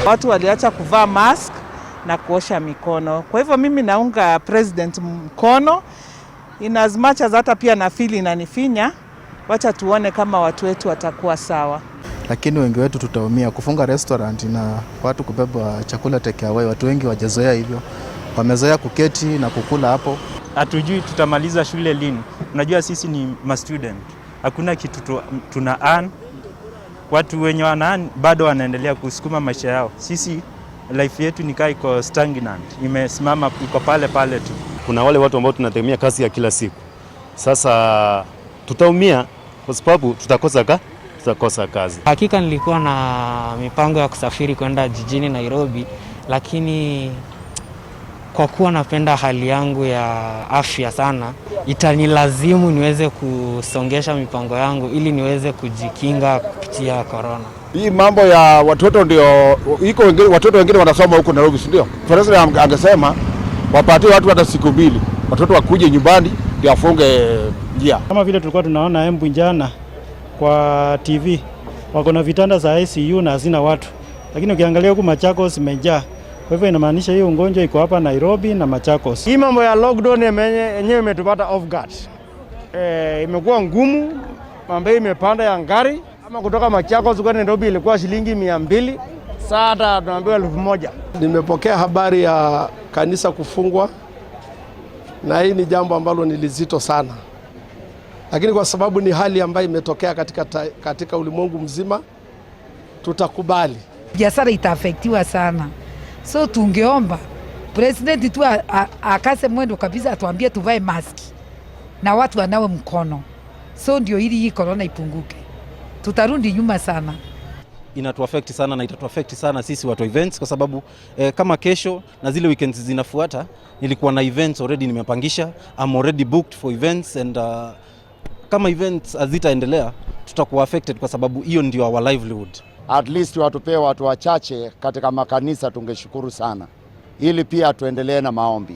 Watu waliacha kuvaa mask na kuosha mikono. Kwa hivyo mimi naunga president mkono in as much as hata pia na feel inanifinya. Wacha tuone kama watu wetu watakuwa sawa. Lakini wengi wetu tutaumia kufunga restaurant na watu kubeba chakula take away. Watu wengi wajazoea hivyo, wamezoea kuketi na kukula hapo. Hatujui tutamaliza shule lini. Unajua sisi ni ma student, hakuna kitu tuna earn. Watu wenye wana earn bado wanaendelea kusukuma maisha yao. Sisi life yetu ni kaa iko stagnant, imesimama, iko pale pale tu. Kuna wale watu ambao tunategemea kazi ya kila siku. Sasa tutaumia kwa sababu tutakosa kazi. Hakika nilikuwa na mipango ya kusafiri kwenda jijini Nairobi, lakini kwa kuwa napenda hali yangu ya afya sana, itanilazimu niweze kusongesha mipango yangu ili niweze kujikinga kupitia korona. Hii mambo ya watoto ndio iko wengine, watoto wengine wanasoma huko Nairobi, si ndio? President angesema wapatie watu hata siku 2, watoto wakuje nyumbani ndio afunge njia. Kama vile tulikuwa tunaona Embu jana kwa TV, wako na vitanda za ICU na hazina watu, lakini ukiangalia huku Machakos imejaa. Kwa hivyo inamaanisha hiyo ugonjwa iko hapa Nairobi na Machakos. Hii mambo ya lockdown yenyewe imetupata off guard. Imekuwa ngumu, mambo imepanda ya ngari. Kama kutoka Machakos kwenda Nairobi ilikuwa shilingi 200, sasa tunaambiwa 1000. Nimepokea habari ya kanisa kufungwa, na hii ni jambo ambalo ni lizito sana, lakini kwa sababu ni hali ambayo imetokea katika ulimwengu mzima, tutakubali. Biashara itaaffectiwa sana, so tungeomba president tu akase mwendo kabisa, atuambie tuvae maski na watu wanawe mkono, so ndio ili hii corona ipunguke. Tutarudi nyuma sana. Inatuaffect sana na itatuaffect sana sisi watu wa events kwa sababu kama kesho na zile weekends zinafuata nilikuwa na events already nimepangisha. I'm already booked for events and kama events hazitaendelea, tutakuwa affected kwa sababu hiyo ndio our livelihood. At least watupee watu wachache katika makanisa, tungeshukuru sana, ili pia tuendelee na maombi.